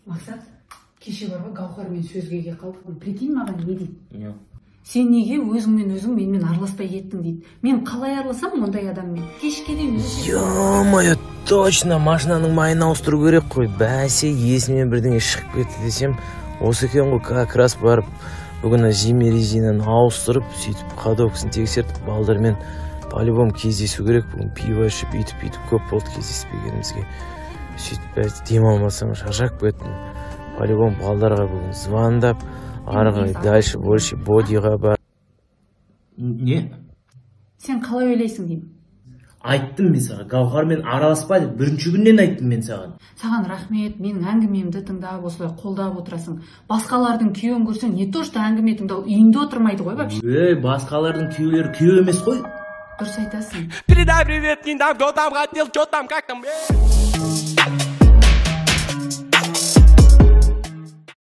Мақсат, кеше бар ғой, Гаухармен сөзге келіп қалдық. Прикинь, маған не дейді? Не? «Сен неге өзіңмен өзің менімен араласпай кеттің?» – дейді. Мен қалай араласамын ондай адаммен? Кешке дейін Ё-моё, точно, машинаның майын ауыстыру керек қой. Бәсе, есімнен бірдеңе шығып кетті десем, осы екен ғой. Как раз барып бүгін зимний резинаны ауыстырып, сөйтіп ходовкасын тексертіп, балдармен по-любому кездесу керек бүгін, пиво ішіп, үйтіп бүйтіп көп болды кездеспегенімізге. Сөйтіп демалмасам, шаршап кеттім. По-любому балдарға бүгін звондап, ары қарай дальше больше бодиға бар. Не? Сен қалай ойлайсың деймін. Айттым мен саған, Гауһармен араласпа деп, бірінші күннен айттым мен саған. Саған рахмет, менің әңгімемді тыңдап, осылай қолдап отырасың. Басқалардың күйеуін көрсең, не то что әңгіме тыңдау, үйінде отырмайды ғой вообще. Ей, басқалардың күйеулері күйеу емес қой. Дұрыс айтасың. Передай привет, не дам, кто там хотел, что там, как там, эй.